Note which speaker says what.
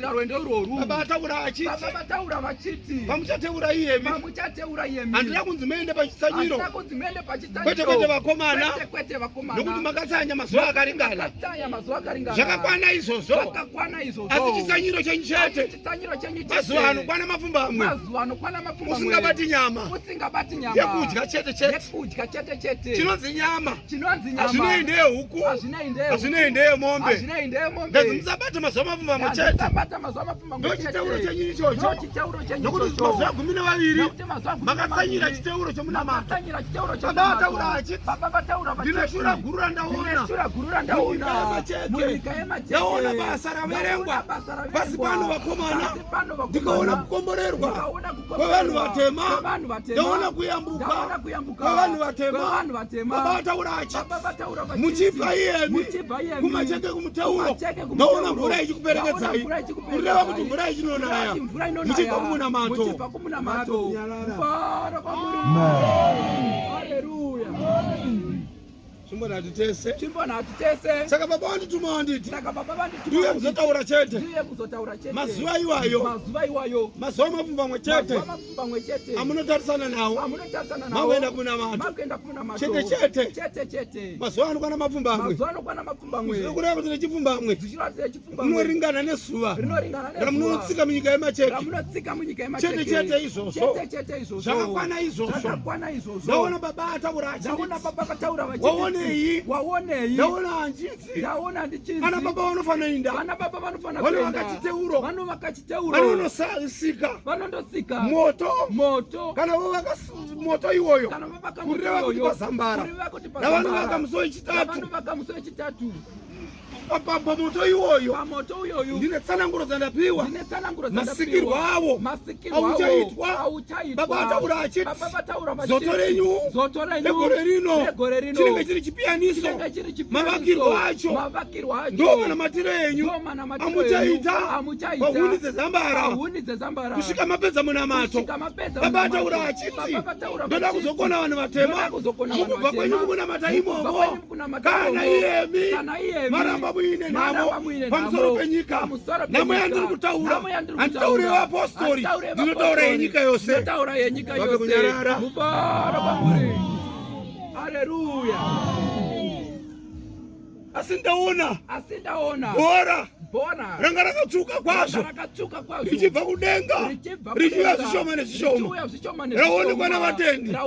Speaker 1: Kupinda rwendo irworwu.
Speaker 2: Baba vataura vachiti.
Speaker 1: Baba vataura vachiti.
Speaker 2: Pamuchateura iyemi.
Speaker 1: Pamuchateura iyemi.
Speaker 2: Handina kunzi muende pachitsanyiro.
Speaker 1: Handina kunzi muende pachitsanyiro.
Speaker 2: Kwete kwete vakomana.
Speaker 1: Kwete kwete vakomana.
Speaker 2: Nokuti makatsanya mazuva akaringana.
Speaker 1: Makatsanya mazuva akaringana.
Speaker 2: Zvakakwana izvozvo.
Speaker 1: Zvakakwana izvozvo.
Speaker 2: Asi chitsanyiro chenyu chete.
Speaker 1: Asi chitsanyiro chenyu chete.
Speaker 2: Mazuva anokwana mapfumbamwe.
Speaker 1: Mazuva anokwana mapfumbamwe.
Speaker 2: Usingabati nyama.
Speaker 1: Usingabati nyama.
Speaker 2: Yekudya chete chete.
Speaker 1: Yekudya chete chete.
Speaker 2: Chinonzi nyama.
Speaker 1: Chinonzi nyama.
Speaker 2: Hazvinei ndeyehuku.
Speaker 1: Hazvinei ndeyehuku.
Speaker 2: Hazvinei ndeyemombe.
Speaker 1: Hazvinei ndeyemombe.
Speaker 2: Ndazi musabata mazuva mapfumbamwe chete.
Speaker 1: Musabata mazuva mapfumbamwe chete.
Speaker 2: Ndochiteuro chenyu ichocho.
Speaker 1: Ndochiteuro chenyu
Speaker 2: Nokuti
Speaker 1: ichocho.
Speaker 2: mazuva 12
Speaker 1: Nokuti mazuva gumi
Speaker 2: makatsanyira
Speaker 1: nemaviri.
Speaker 2: chiteuro chomunamato.
Speaker 1: Makatsanyira chiteuro
Speaker 2: Baba
Speaker 1: chomunamato.
Speaker 2: vataura vachiti.
Speaker 1: Baba vataura vachiti.
Speaker 2: Ndine shura guru randaona.
Speaker 1: Ndine shura guru
Speaker 2: Munyika
Speaker 1: randaona.
Speaker 2: yemacheke.
Speaker 1: Munyika yemacheke.
Speaker 2: Ndaona basa raverengwa.
Speaker 1: Ndaona basa raverengwa.
Speaker 2: Pasi pano vakomana.
Speaker 1: Pasi pano vakomana.
Speaker 2: Ndikaona kukomborerwa
Speaker 1: Ndikaona kukomborerwa
Speaker 2: kwevanhu vatema.
Speaker 1: kwevanhu vatema.
Speaker 2: Ndaona kuyambuka
Speaker 1: Ndaona kuyambuka
Speaker 2: kwevanhu vatema.
Speaker 1: kwevanhu vatema.
Speaker 2: Baba vataura vachiti.
Speaker 1: Baba vataura vachiti.
Speaker 2: Muchibva iyemi.
Speaker 1: Muchibva iyemi.
Speaker 2: Kumacheke kumuteuro.
Speaker 1: Kumacheke kumuteuro.
Speaker 2: Ndaona mvura ichikuperekedzai.
Speaker 1: Ndaona mvura ichikuperekedzai.
Speaker 2: Kureva kuti mvura ichinonaya.
Speaker 1: Kureva kuti mvura inonaya.
Speaker 2: Muchibva kumunamato.
Speaker 1: Muchibva kumunamato. Mufaro kwamuri. Haleluya.
Speaker 2: Chimbonati tese.
Speaker 1: Chimbonati tese.
Speaker 2: Saka baba vandituma vanditi.
Speaker 1: Saka baba vandituma.
Speaker 2: Ndiuye kuzotaura chete.
Speaker 1: Ndiuye kuzotaura chete.
Speaker 2: Mazuva iwayo.
Speaker 1: Mazuva iwayo.
Speaker 2: Mazuva mapfumbamwe chete.
Speaker 1: Mazuva mapfumbamwe chete.
Speaker 2: Amunotarisana nawo.
Speaker 1: Amunotarisana nawo.
Speaker 2: Makuenda kumunamato.
Speaker 1: Makuenda kumunamato.
Speaker 2: Chete chete.
Speaker 1: Chete chete.
Speaker 2: Mazuva anokwana mapfumbamwe.
Speaker 1: Mazuva anokwana mapfumbamwe.
Speaker 2: Zvinoreva kuti nechipfumbamwe.
Speaker 1: Zvichireva kuti nechipfumbamwe.
Speaker 2: Rinoringana nezuva.
Speaker 1: Rinoringana nezuva.
Speaker 2: Ramunotsika munyika yemacheke.
Speaker 1: Ramunotsika munyika yemacheke.
Speaker 2: Chete chete izvozvo.
Speaker 1: Chete chete izvozvo.
Speaker 2: Zvakakwana izvozvo.
Speaker 1: Zvakakwana izvozvo.
Speaker 2: Ndaona baba ataura achiti.
Speaker 1: Ndaona baba vataura vachiti.
Speaker 2: Waonei?
Speaker 1: Waonei?
Speaker 2: Ndaona hanjidzi.
Speaker 1: Ndaona handichinzi.
Speaker 2: Ana baba vanofanira inda.
Speaker 1: Ana baba vanofanira kuenda.
Speaker 2: Vanovaka chiteuro.
Speaker 1: Vanovaka chiteuro.
Speaker 2: Vanondosika.
Speaker 1: Vanondosika.
Speaker 2: Moto.
Speaker 1: Moto.
Speaker 2: Kana vovaka moto iwoyo.
Speaker 1: Kana vovaka moto
Speaker 2: Kureva kuti
Speaker 1: iwoyo.
Speaker 2: pazambara.
Speaker 1: Kureva kuti pazambara.
Speaker 2: Navanovaka musi wechitatu.
Speaker 1: Navanovaka musi wechitatu.
Speaker 2: Pamoto iwoyo.
Speaker 1: Pamoto uyoyu.
Speaker 2: Ndine tsananguro dzandapiwa.
Speaker 1: Ndine tsananguro
Speaker 2: Masikirwo awo.
Speaker 1: Masikirwo awo.
Speaker 2: Auchaitwa.
Speaker 1: Auchaitwa.
Speaker 2: Baba vataura achiti.
Speaker 1: Baba vataura vachiti.
Speaker 2: Zoto renyu.
Speaker 1: Zoto renyu.
Speaker 2: Regore rino.
Speaker 1: Regore rino.
Speaker 2: Chinenge chiri chipiyaniso.
Speaker 1: Chinenge chiri chipiyaniso.
Speaker 2: Mavakirwo acho.
Speaker 1: Mavakirwo acho.
Speaker 2: Ndo manamatiro enyu.
Speaker 1: Ndo manamatiro enyu.
Speaker 2: Amuchaita.
Speaker 1: Amuchaita.
Speaker 2: Pahuni dzezambara.
Speaker 1: Pahuni dzezambara.
Speaker 2: Kusvika mapedza munamato.
Speaker 1: Kusvika mapedza
Speaker 2: Baba
Speaker 1: munamato.
Speaker 2: vataura achiti.
Speaker 1: Baba vataura
Speaker 2: Ndoda
Speaker 1: vachiti.
Speaker 2: kuzokona vanhu vatema.
Speaker 1: Ndoda kuzokona vanhu
Speaker 2: Mukubva kwenyu
Speaker 1: vatema.
Speaker 2: mukunamata
Speaker 1: Mukubva
Speaker 2: imomo.
Speaker 1: kwenyu mukunamata
Speaker 2: Kana
Speaker 1: imomo.
Speaker 2: iyemi.
Speaker 1: Kana iyemi.
Speaker 2: Maramba muine nhamo.
Speaker 1: Maramba muine
Speaker 2: Pamusoro
Speaker 1: nhamo.
Speaker 2: penyika.
Speaker 1: Pamusoro
Speaker 2: Nhamo
Speaker 1: penyika.
Speaker 2: yandiri kutaura.
Speaker 1: Nhamo yandiri
Speaker 2: Handitauri
Speaker 1: kutaura.
Speaker 2: yevapostori.
Speaker 1: Handitauri
Speaker 2: Ndinotaura
Speaker 1: yevapostori.
Speaker 2: yenyika yose.
Speaker 1: Ndinotaura yenyika
Speaker 2: Vave
Speaker 1: yose.
Speaker 2: kunyarara.
Speaker 1: Mufaro kwamuri. Haleluya.
Speaker 2: Asi ndaona
Speaker 1: Asi ndaona
Speaker 2: bhora
Speaker 1: bhora
Speaker 2: ranga rakatsvuka kwazvo
Speaker 1: rakatsvuka kwazvo
Speaker 2: richibva kudenga
Speaker 1: richibva
Speaker 2: richiuya
Speaker 1: kudenga,
Speaker 2: zvishoma nezvishoma
Speaker 1: richiuya zvishoma nezvishoma.
Speaker 2: raonekwa navatendi.